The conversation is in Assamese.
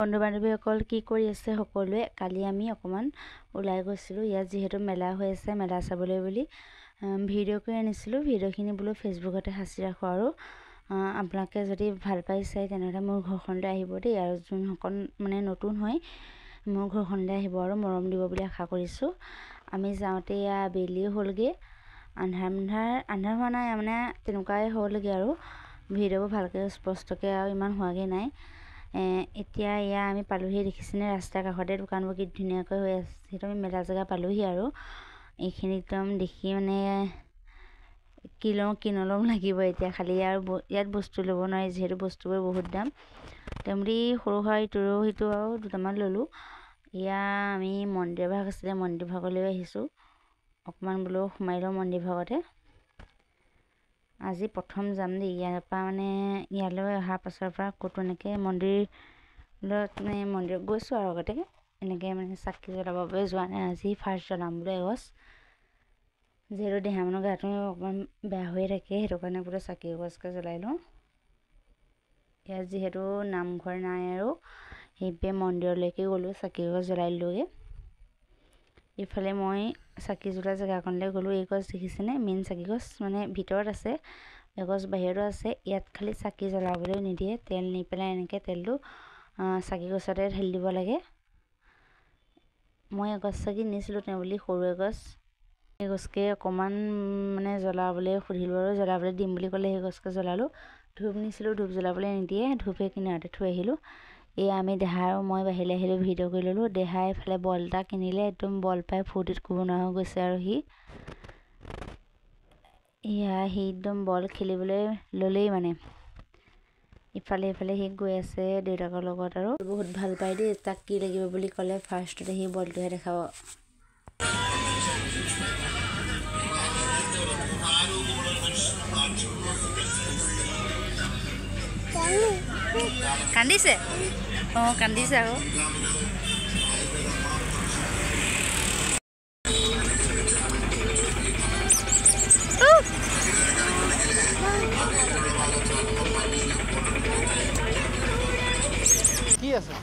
বন্ধু বান্ধৱীসকল কি কৰি আছে সকলোৱে? কালি আমি অকণমান ওলাই গৈছিলোঁ, ইয়াত যিহেতু মেলা হৈ আছে, মেলা চাবলৈ বুলি ভিডিঅ' কৰি আনিছিলোঁ। ভিডিঅ'খিনি বোলো ফেচবুকতে সাঁচি ৰাখোঁ আৰু আপোনালোকে যদি ভাল পাই চাই তেনেহ'লে মোৰ ঘৰখনলৈ আহিব দেই। আৰু যোনসকল মানে নতুন হয় মোৰ ঘৰখনলৈ আহিব আৰু মৰম দিব বুলি আশা কৰিছোঁ। আমি যাওঁতে এয়া আবেলি হ'লগৈ, আন্ধাৰ আন্ধাৰ আন্ধাৰ হোৱা নাই মানে তেনেকুৱাই হ'লগৈ আৰু ভিডিঅ'বোৰ ভালকৈ স্পষ্টকৈ আৰু ইমান হোৱাগৈ নাই। এতিয়া এয়া আমি পালোহি, দেখিছেনে ৰাস্তাৰ কাষতে দোকানবোৰ কি ধুনীয়াকৈ হৈ আছে। যিহেতু আমি মেলা জেগা পালোহি আৰু এইখিনি একদম দেখি মানে কি লওঁ কি নলওঁ লাগিব এতিয়া খালি। আৰু ইয়াত বস্তু ল'ব নোৱাৰি যিহেতু বস্তুবোৰ বহুত দাম। তেওঁ বুলি সৰু সুৰা ইটো সিটো আৰু দুটামান ল'লোঁ। এয়া আমি মন্দিৰ ভাগ আছিলে, মন্দিৰ ভাগলৈও আহিছোঁ, অকণমান বোলো সোমাই লওঁ মন্দিৰ ভাগতে। আজি প্ৰথম যাম দেই ইয়াৰ পৰা, মানে ইয়ালৈ অহাৰ পাছৰ পৰা ক'তো এনেকৈ মন্দিৰত মানে মন্দিৰত গৈছোঁ আৰু আগতে এনেকৈ মানে চাকি জ্বলাবৰ বাবে যোৱা নাই। আজি ফাৰ্ষ্ট জ্বলাম বোলো এগছ, যিহেতু দেহা মানুহৰ গাটো অকণমান বেয়া হৈয়ে থাকে, সেইটো কাৰণে বোলো চাকি এগছকে জ্বলাই লওঁ। ইয়াত যিহেতু নামঘৰ নাই আৰু সেইবাবে মন্দিৰলৈকে গ'লোঁ, চাকি এগছ জ্বলাই দিলোঁগৈ। ইফালে মই চাকি জ্বলোৱা জেগাকণলৈ গ'লোঁ। এই গছ দেখিছেনে, মেইন চাকি গছ মানে ভিতৰত আছে, এগছ বাহিৰতো আছে। ইয়াত খালি চাকি জ্বলাবলৈ নিদিয়ে, তেল নি পেলাই এনেকৈ তেলটো চাকি গছতে ঢালি দিব লাগে। মই এগছ চাকি নিছিলোঁ তেওঁ বুলি সৰু এগছ, সেই গছকে অকণমান মানে জ্বলাবলৈ সুধিলোঁ আৰু জ্বলাবলৈ দিম বুলি ক'লে, সেই গছকে জ্বলালোঁ। ধূপ নিছিলোঁ, ধূপ জ্বলাবলৈ নিদিয়ে, ধূপ সেই কিনাৰতে থৈ আহিলোঁ। এয়া আমি দেহা আৰু মই বাহিৰলৈ আহিলোঁ, ভিডিঅ' কৰি ল'লোঁ। দেহাই এইফালে বল এটা কিনিলে, একদম বল পাই ফূৰ্তিত ক'ব নোৱাৰা হৈ গৈছে আৰু সি। এয়া সি একদম বল খেলিবলৈ ল'লেই মানে, ইফালে ইফালে সি গৈ আছে দেউতাকৰ লগত আৰু বহুত ভাল পায় দেই। তাক কি লাগিব বুলি ক'লে ফাৰ্ষ্টতে সি বলটোহে দেখাব। কান্দিছে, অঁ কান্দিছে আকৌ। কি আছে?